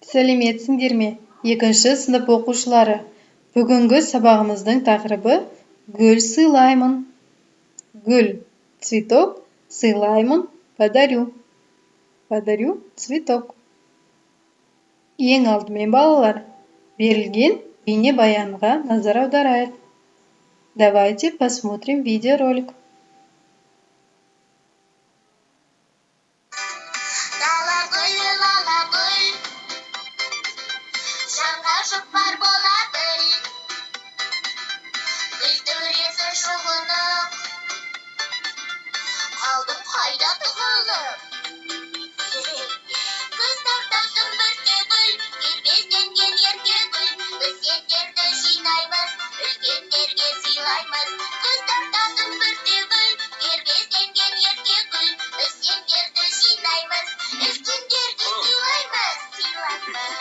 Сәлеметсіңдер ме, екінші сынып оқушылары! Бүгінгі сабағымыздың тақырыбы: гүл сыйлаймын. Гүл – цветок, сыйлаймын – подарю. Подарю цветок. Ең алдымен, балалар, берілген бейнебаянға назар аударайық. Давайте посмотрим видеоролик. Дала гүлі, лала гүл, жанға жұпар бола біл. Гүл төресі жұлынып, қалдың қайда тығылып? Күз тартасың бүрте гүл, кербезденген ерке гүл. Біз сендерді жинаймыз, үлкендерге сыйлаймыз. Күз тартасың бүрте гүл, кербезденген ерке гүл. Біз сендерді жинаймыз, үлкендерге сыйлаймыз, сыйлаймыз.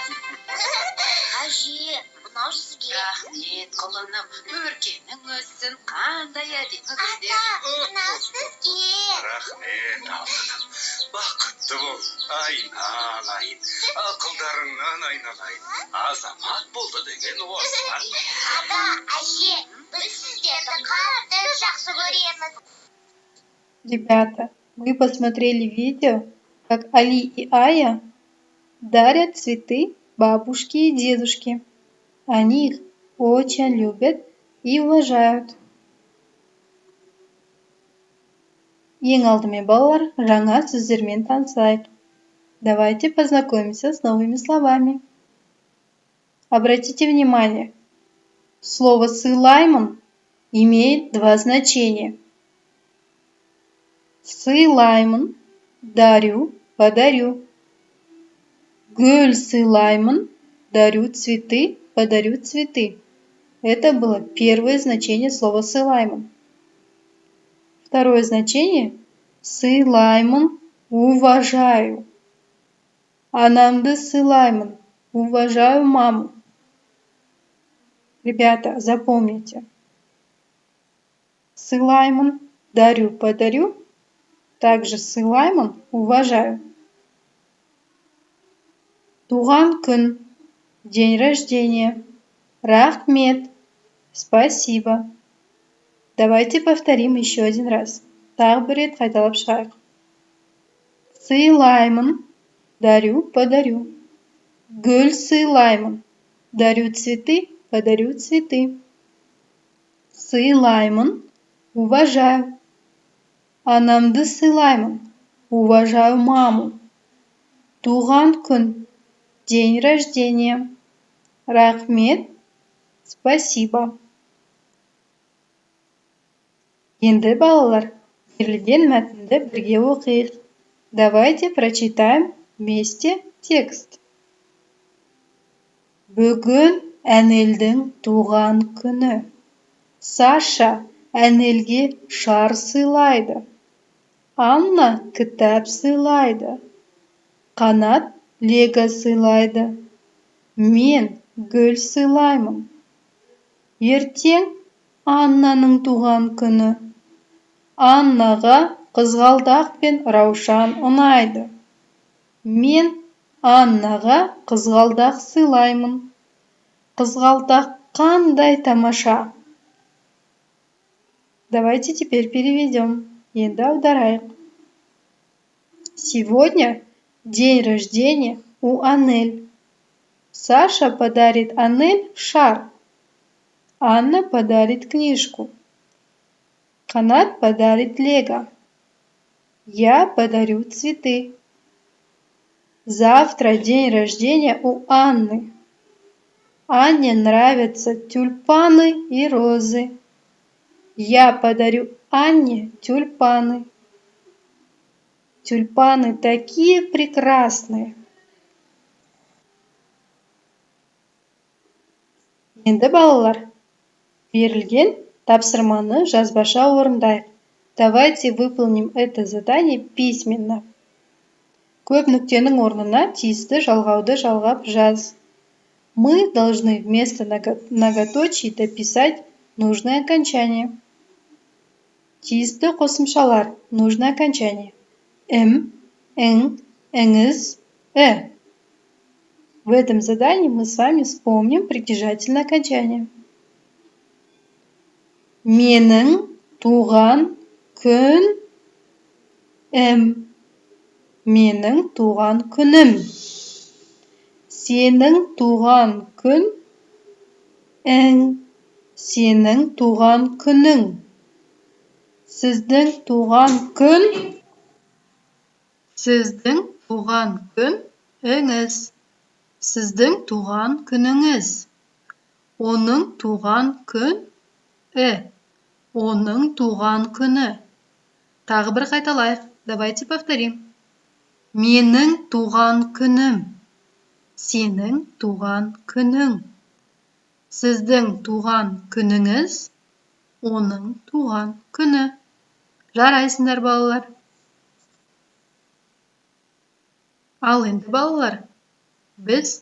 Әже, мынау сізге. Рахмет, құлыным, өркенің өссін! Қандай әдемі гүлдер! Ата, мынау сізге. Рахмет, алтыным, бақытты бол, айналайын, ақылдарыңнан айналайын. Азамат болды деген осылар. Ата, әже, біз сіздерді қатты жақсы көреміз. Ребята, мы посмотрели видео, как Али и Ая дарят цветы бабушке и дедушке. Они их очень любят и уважают. Ең алдымен, балалар, жаңа сөздермен танысайық. Давайте познакомимся с новыми словами. Обратите внимание, слово «сыйлаймын» имеет два значения. Сыйлаймын – дарю, подарю. Гүл сыйлаймын – дарю цветы, подарю цветы. Это было первое значение слова «сыйлаймын». Второе значение: сыйлаймын – уважаю. Анамды сыйлаймын – уважаю маму. Ребята, запомните. Сыйлаймын – дарю, подарю. Также сыйлаймын – уважаю. Туған күн – день рождения. Рахмет – спасибо. Давайте повторим еще один раз. Тағы бір рет қайталап шығайық. Сыйлаймын – дарю, подарю. Гүл сыйлаймын – дарю цветы, подарю цветы. Сыйлаймын – уважаю. Анамды сыйлаймын – уважаю маму. Туған күн – день рождения. Рахмет – спасибо. Енді, балалар, берілген мәтінді бірге оқиық. Давайте прочитаем вместе текст. Бүгін Әнелдің туған күні. Саша Әнелге шар сыйлайды. Анна кітап сыйлайды. Қанат лего сыйлайды. Мен гүл сыйлаймын. Ертең Аннаның туған күні. Аннаға қызғалдақ пен раушан ұнайды. Мен Аннаға қызғалдақ сыйлаймын. Қызғалдақ қандай тамаша! Давайте теперь переведем. Енді аударайық. Сегодня день рождения у Анель. Саша подарит Анель шар. Анна подарит книжку. Канат подарит лего. Я подарю цветы. Завтра день рождения у Анны. Анне нравятся тюльпаны и розы. Я подарю Анне тюльпаны. Тюльпаны такие прекрасные. Енді, балалар, берілген тапсырманы жазбаша орындайық. Давайте выполним это задание письменно. Көп нүктенің орнына тиісті жалғауды жалғап жаз. Мы должны вместо многоточий дописать нужное окончание. Тиісті қосымшалар – нужное окончание: ім, ің, іңіз, і. В этом задании мы с вами вспомним притяжательное окончание. Менің туған күнім. Менің туған күнім. Сенің туған күнің. Сенің туған күнің. Сіздің туған күн. Сіздің туған күніңіз. Сіздің туған күніңіз. Оның туған күні. Оның туған күні. Тағы бір қайталайық. Давайте повторим. Менің туған күнім. Сенің туған күнің. Сіздің туған күніңіз. Оның туған күні. Жарайсыңдар, балалар. Ал енді, балалар, біз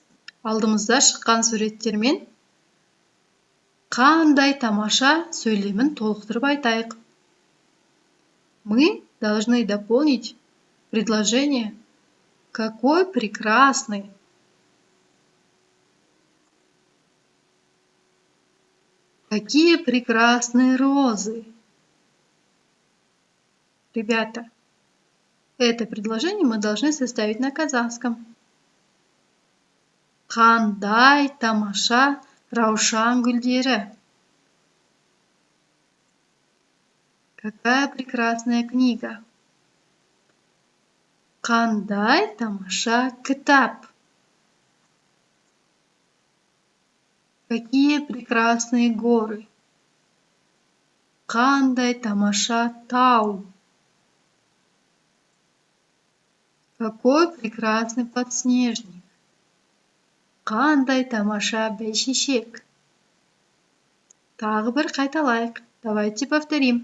алдымызда шыққан суреттермен қандай тамаша сөйлемін толықтырып айтайық. Мы должны дополнить предложение «Какой прекрасный». Какие прекрасные розы! Ребята, это предложение мы должны составить на казахском. Қандай тамаша раушан гүлдері! Какая прекрасная книга! Қандай тамаша кітап! Какие прекрасные горы! Қандай тамаша тау! Какой прекрасный подснежник! Қандай тамаша бәйшешек! Тағы бір қайталайық. Давайте повторим.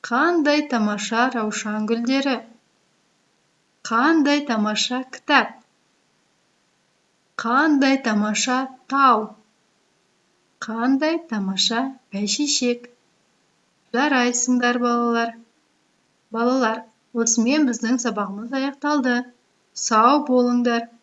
Қандай тамаша раушан гүлдері! Қандай тамаша кітап! Қандай тамаша тау! Қандай тамаша бәйшешек! Жарайсыңдар, балалар! Балалар, осымен біздің сабағымыз аяқталды. Сау болыңдар!